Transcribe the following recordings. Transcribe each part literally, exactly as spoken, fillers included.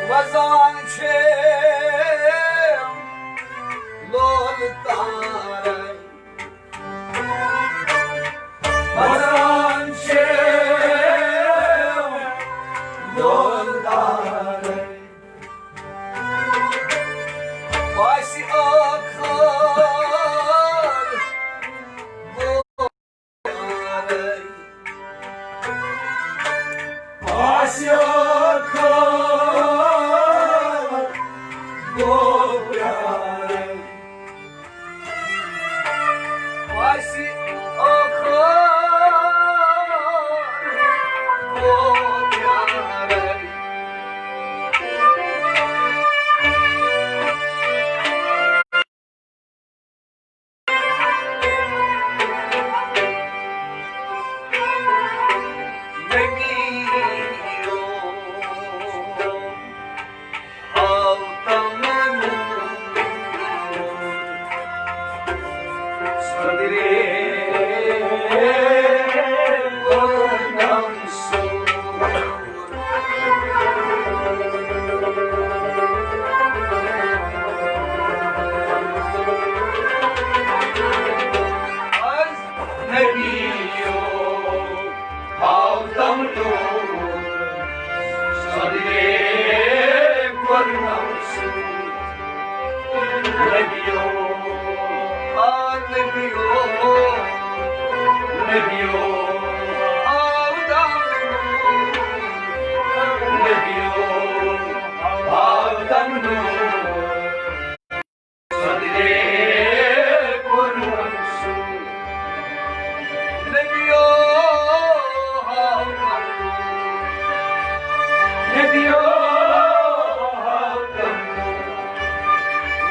وزان چھِ لول تارے۔ وزان چھِ لول تارے۔ آسہِ ٲخر گوٚو پیارے۔ آسہِ ٲخر گوٚو پیارے۔ آسہِ ٲخر گوٚو پیارے۔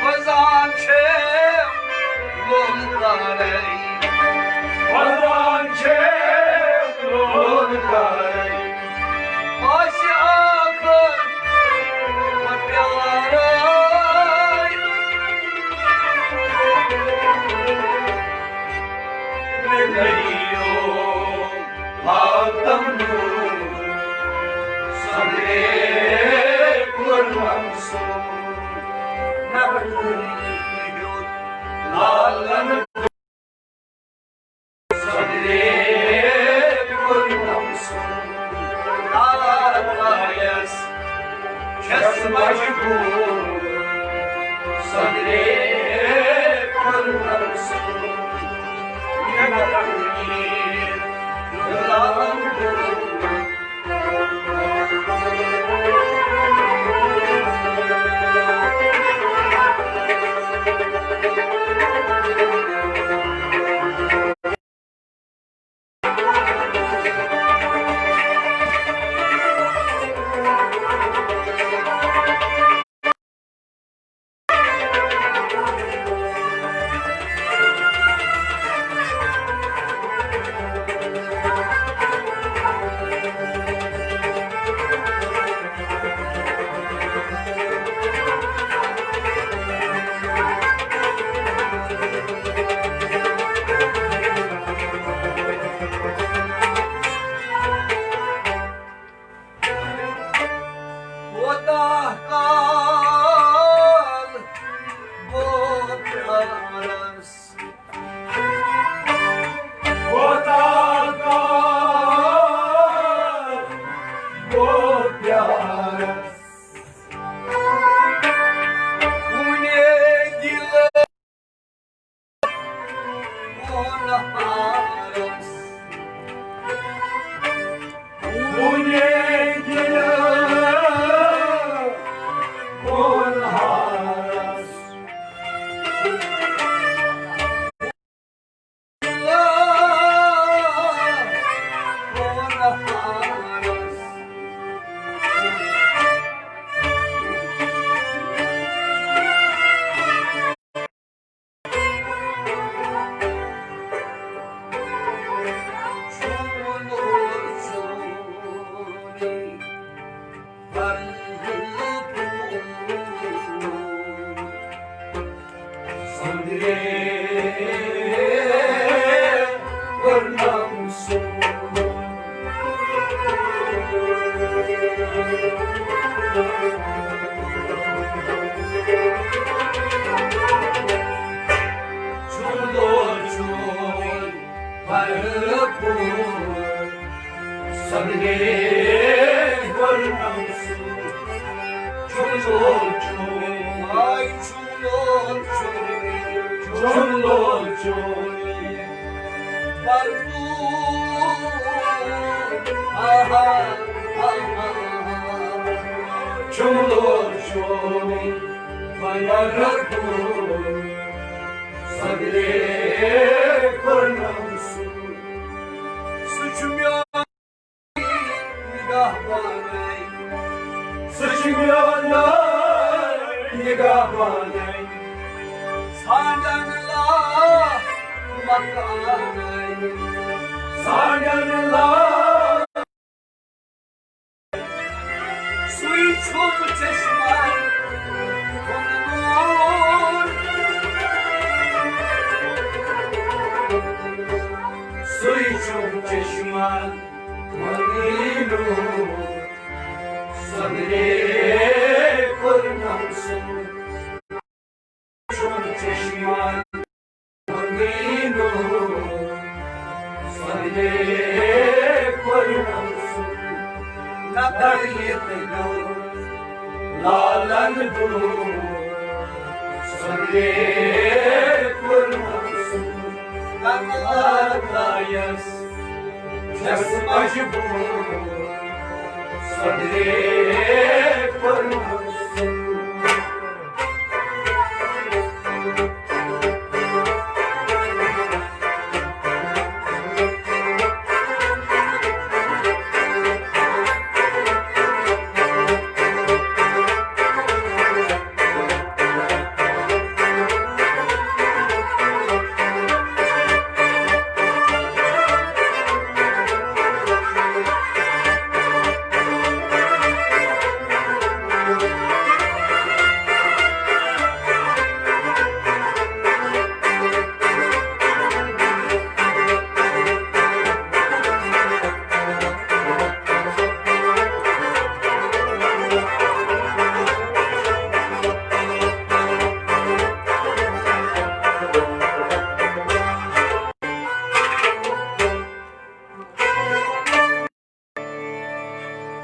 وزان چھِ لول تارے۔ وزان چھِ لول تارے۔ آسہِ ٲخر پیارے۔ مےٚ گٔیو ماتم نوٗر، سۄمبرے کوٚر منصوٗر۔ نبہٕ نوٗری ہیوٚت لالن، سۄمبرے کوٚر منصوٗر۔ لال آیس چھَس مجبوٗر، سۄمبرے کوٚر منصوٗر۔ مےٚ نبہٕ نوٗری ہیوٚت لالن، کوتاہ کال گوٚو پیارس، کوتاہ کال گوٚو پیارس۔ خوٗنہِ دِلہٕ وون ہارس، خوٗنہِ دِلہٕ وون ہارس۔ کوٚرنم سُنٛد۔ چُملو چون بھرپوٗر، سگلے کوٚرنم سُنٛد۔ چُملو چون، آے چُملو چون، چُملو چون بھرپوٗر، آہا، آہا، آہا۔ چُملو چون بھرپوٗر، سگلے کوٚرنم سُنٛد۔ سُہ چھُ میون نگہبانٕے، سُہ چھُ میون نگہبانٕے۔ ژھانٛڈن لا مکانٕے، ژھانٛڈن لا۔ سُے چھُم چشمہ کُن نوٗر۔ سُے چھُم چشمہ کُن نوٗر۔ سگلے کوٚرنم سُنٛد۔ چشمہ منگینو سگلے کوٚرنم سُنٛد۔ نقل یہِ تہِ گوٚو لالن دوٗر۔ سگلے کوٚرنم سُنٛد۔ نقل آیس چھس مجبوٗر۔ سگلے کوٚرنم سُنٛد۔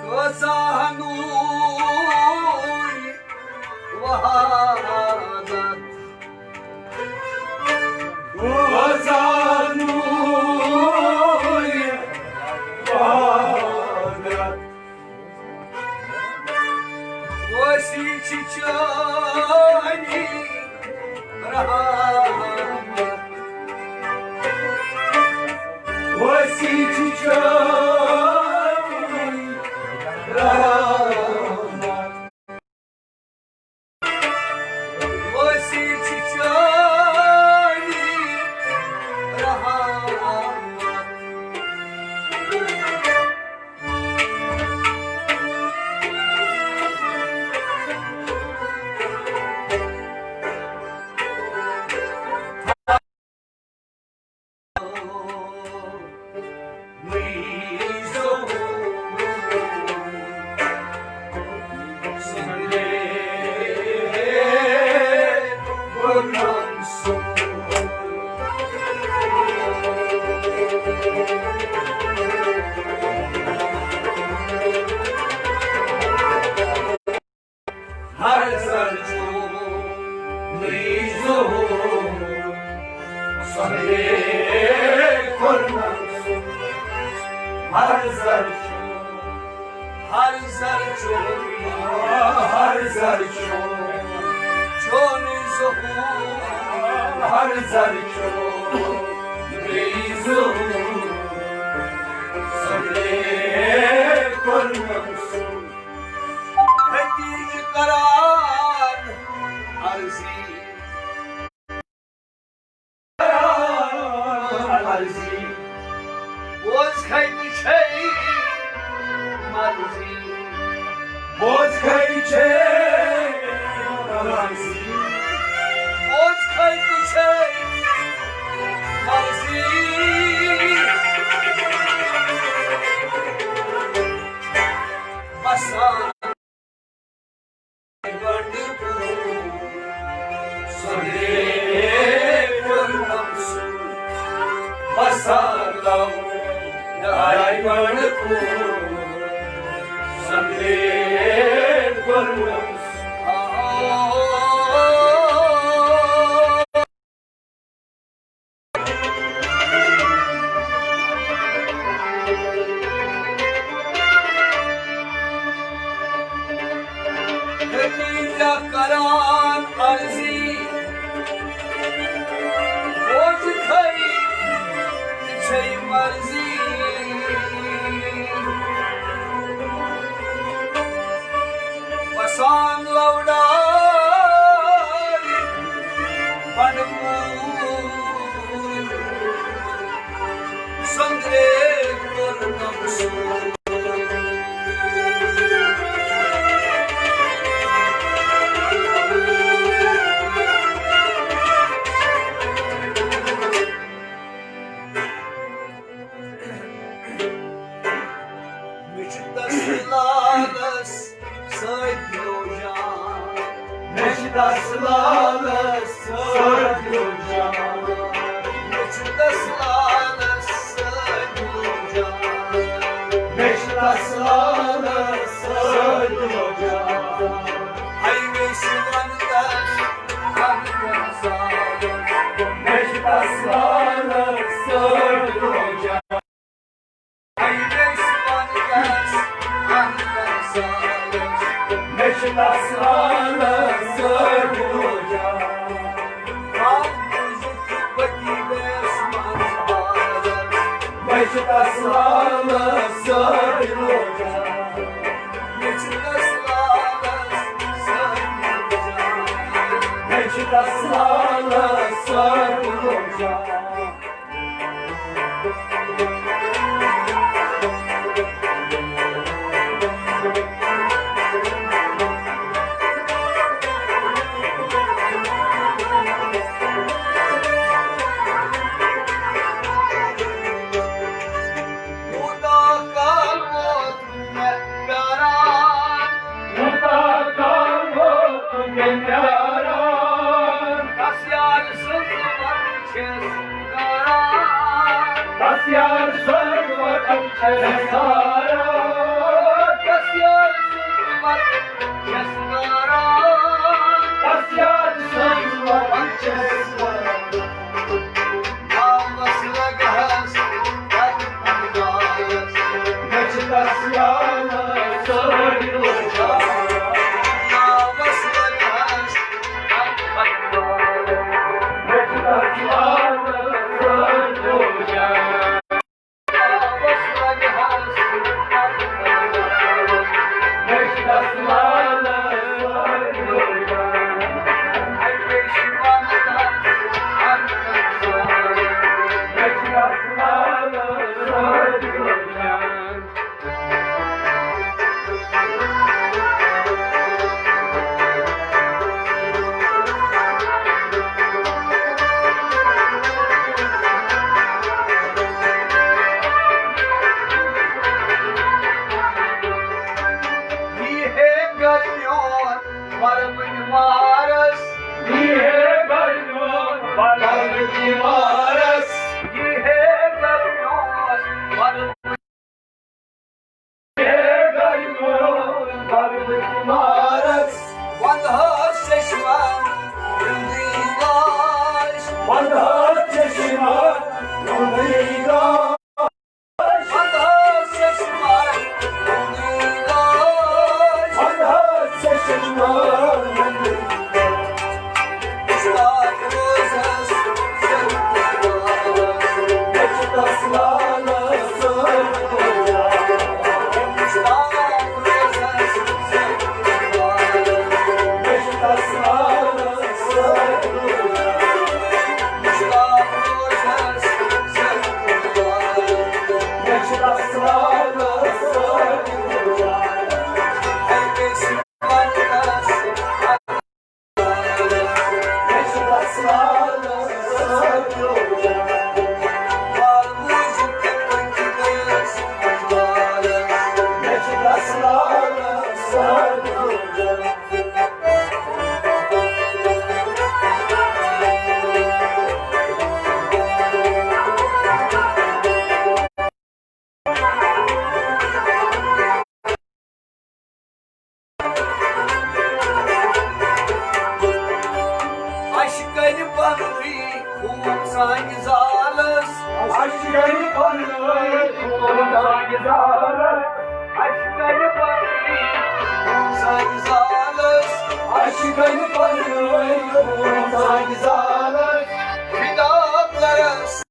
کۭژاہ نوٗرۍ وحدت، کۭژاہ نوٗرۍ وحدت۔ وسی چھِ چٲنی رحمت۔ وسی چھِ چٲنی رحمت۔ وسی چھِ چٲنی رحمت۔ ہر زر چھُ نٔے ظہور، سۄنرے کوٚرنم سُہ۔ ہر زر چھُ، ہر زر چھُ، ہر زر چھُ چونُے ظہور۔ ہر زر چھُ نٔے ظہور، سۄنرے کوٚرنم سُہ۔ ختیج کران عرضی، کران عرضی۔ بوز ختہِ چھے مرضی۔ بوز ختہِ چھے مرضی۔ بوز ختہِ سنگریز کوٚرمُت۔ حقیقت کران عرضی، بوز خیر، ژےٚ چھے مرضی۔ وسان لوڈار بنڈپور، سنگریز کوٚر نمسور۔ مےٚ چھُ تَس لالَس سۭتۍ دِلو جان۔ مےٚ چھُ تَس لالَس سۭتۍ دِلو جان۔ مےٚ چھُ تَس لالَس سۭتۍ دِلو جان۔ مےٚ چھُ تَس لالَس سۭتۍ دِلو جان۔ ہاے مےٚ چھُ وَنہٕ تَس، وَنہٕ تَس لالَس۔ مےٚ چھُ تَس لالَس سۭتۍ دِلو جان۔ مےٚ چھِ تَس لالَس سۭتۍ دِلو جان۔ مےٚ چھِ تَس لالَس سۭتۍ دِلو جان۔ مےٚ چھِ تَس لالَس سۭتۍ دِلو جان۔ کوٗتاہ کال ووت مےٚ پیاران۔ کوٗتاہ کال ووت مےٚ پیاران۔ کس یار سٕنٛز وَتھ چھَس گاران۔ کس یار سٕنٛز وَتھ چھَس گاران۔ کس یار سٕنٛز وَتھ چھَس گاران۔ کس یار سٕنٛز وَتھ چھَس گاران۔ آوس لگہس تتھ اندازس۔ مےٚ چھِ تس یاد سٲری روزان۔ آوس لگہس تتھ اندازس۔ مےٚ چھِ تس یاد سٲری روزان۔ آوس لگہس تتھ اندازس۔ مےٚ چھِ تس یاد سٲری روزان۔ یہِ ہے گرمیون ورمٕنۍ مارس۔ یہِ ہے گرمیون ورمٕنۍ مارس۔ یہِ ہے گرمیون ورمٕنۍ، یہِ ہے گرمیون ورمٕنۍ مارس۔ وندہس چشمن ہُنٛدُے گاش۔ وندہس چشمن ہُنٛدُے گاش۔ خوٗن سانہِ زالس۔ اَسہِ گرِ پننٲوۍ خوٗن سانہِ زالس۔ اَسہِ گرِ پننٲوۍ خوٗن سانہِ زالس۔ اَسہِ گرِ پننٲوۍ خوٗن سانہِ زالس۔ فدا کرس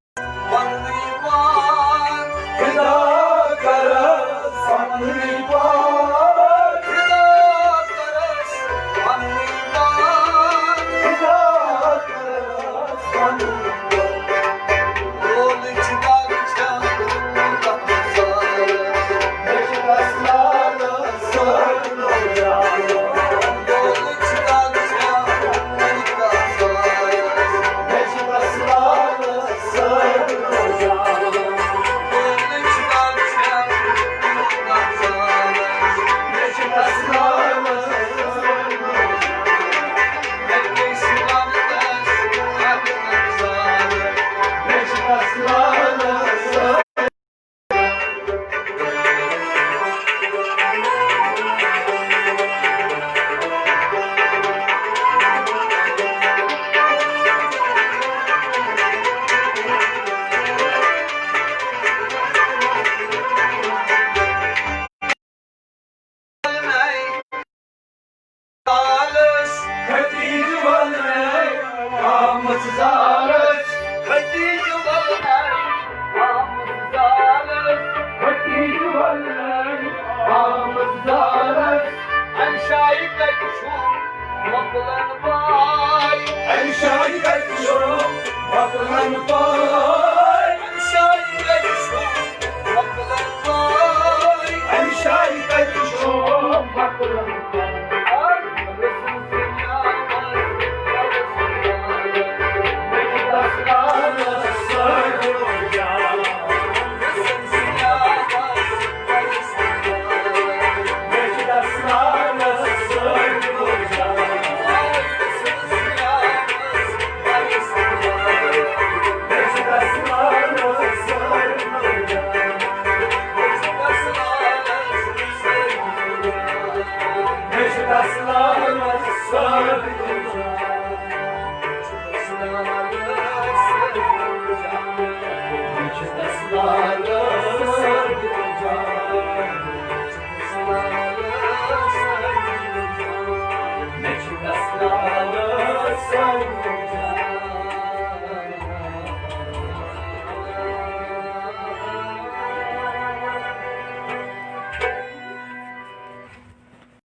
پننُے پان۔ فدا کرس پننُے پان۔ فدا کرس پننُے پان۔ فدا کرس پننُے پان۔ لولٕچ دگ چھم تتھ زالس۔ مےٚ چھِ تس لالس سۭتۍ لویان۔ لولٕچ دگ چھم تتھ زالس۔ مےٚ چھِ تس لالس زالس، ختیج ولنَے آمٕژ زالس۔ ختیج ولنَے آمٕژ زالس۔ ختیج ولنَے آمٕژ زالس۔ اَمہِ جایہِ کَتہِ چھُ مۄکلن باے؟ اَمہِ جایہِ کَتہِ چھُ